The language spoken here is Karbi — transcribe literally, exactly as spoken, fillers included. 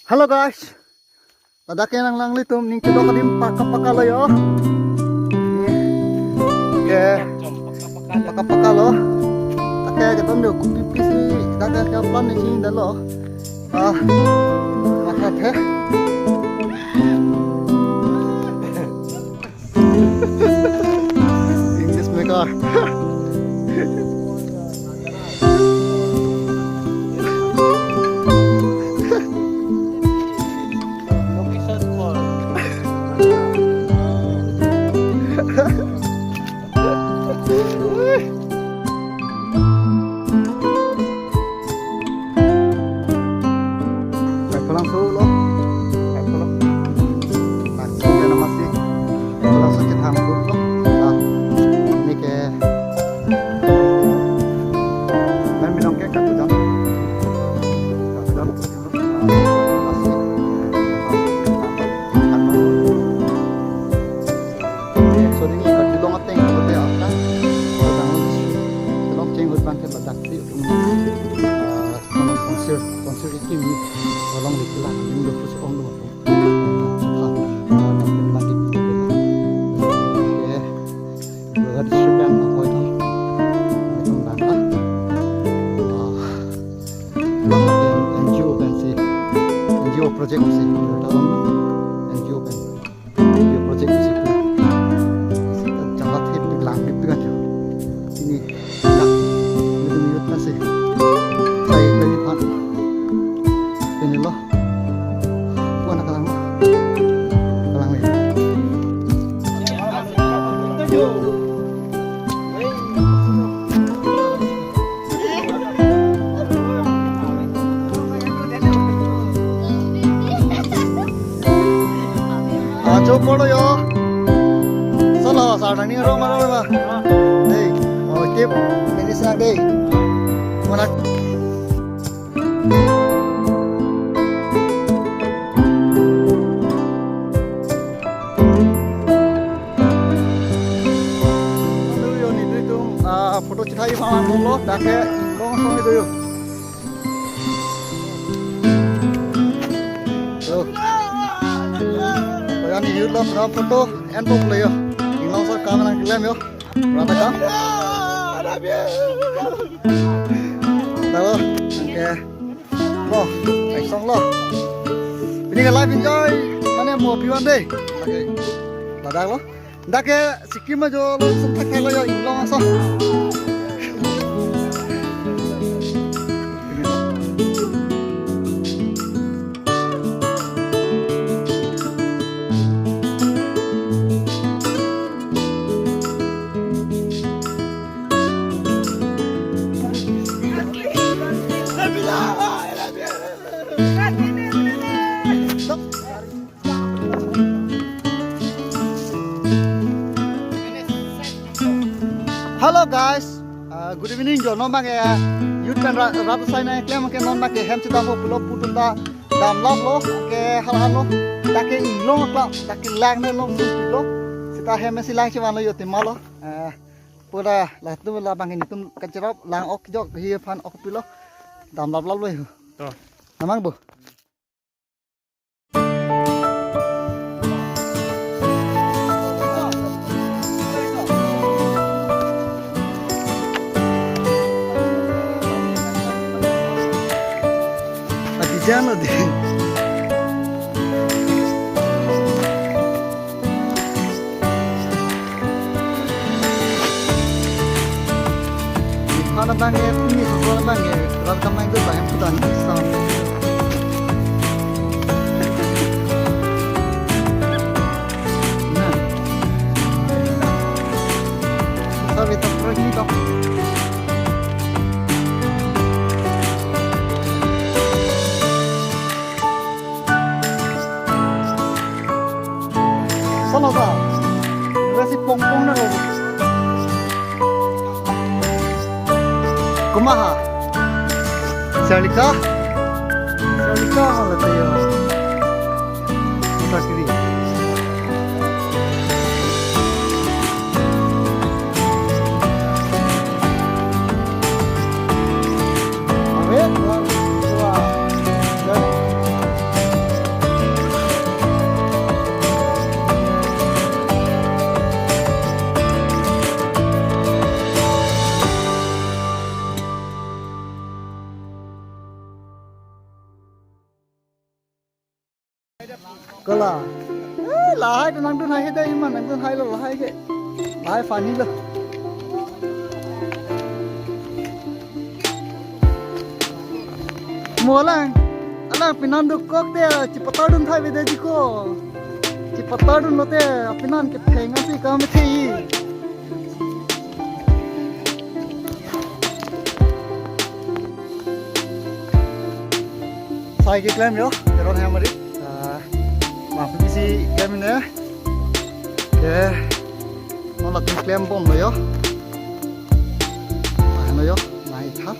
Hello guys. Ladak ke nanglitum ning kedok adim paka-paka lo yo. Oke. Paka-paka lo. Oke, kita ambil kopi pisi. Kita ke plan ni sini dah lo. Ah. Makat he. English maker. Kaipholangso lo. Kaipholangso. Nasi, nasi. Kaipholangso chethan lo. Ah, ini ke. Mem minong ke kapujan. Kapujan. Nasi. Sorry, ni kachelong ateng, kote apa? Kachelong cheng hut bangke ladak si, um, ah, konsir, konsir ikimi, along di kila, yung do pusi ong do. Oke. Laga di Shillong na koi tong. Itu bangka. Ah, bangka N G O pen si. N G O project si. N G O pen. Video project si pu. Sita jangla thep lang di pu kan jo. Ini nak minute minute na si. Saya dari pan. Ini lo. Pu anak kalang lo. Kalang lo. Ah, chok polo yo. Solo, sarang ni rong maro ba. Dei, oh, tip, ini senak dei. Mana? Yo, ni dui tum, ah, photo chithai pha ma lo, dak ke long song itu yo. Yo. Koyan ni yut lo, photo, en pok le yo. Inglong sar kam nang klem yo. Rata kam. Halo, oke. Lo, aisong lo. Pini ke live enjoy. Mane mo piwan dei. Oke. Ladak lo. Dak ke Sikkim ajo lo sum thak thak lo yo inglong aso. Hello guys, uh, good evening jo. Non bang ke, uh, youth pen ra-, rat asai na klem ke non bang ke hem chedam pulo pu atum ta damlap lo ke hal hal lo. Dak ke inglong aklam, dak ke lang ne long sum lo. Sita hem si lang chevan lo yo tema lo. Uh, pura latum labang ke netum kacherap lang ok jok hi aphan ok pulo. Damlap lap lo yo. To. Namang bu. Ati jano de. Hana bang e, pini soso bang e, rat kamai do bang e, putan sam. Na. Sabi tak pergi dong. Solo ta. Rasi pong pong na ro. Kumaha? Charlika? Charlika hala tayo. Mata kiri. Abe, dua, dua. Dan. Kola. Eh, lahai nangdun hai hede iman nangdun hai lo lahai ke. Lahai funny lo. Mo alang, alang pinan dokok te, chipatardun thai bede jiko. Chipatardun lote, pinan ke phenga si kam the. Sai keklem yo, Teron Hamari. Ah, ma pisi klem ne. Ke, non la klem bom lo yo. Ah, no yo, nai tha.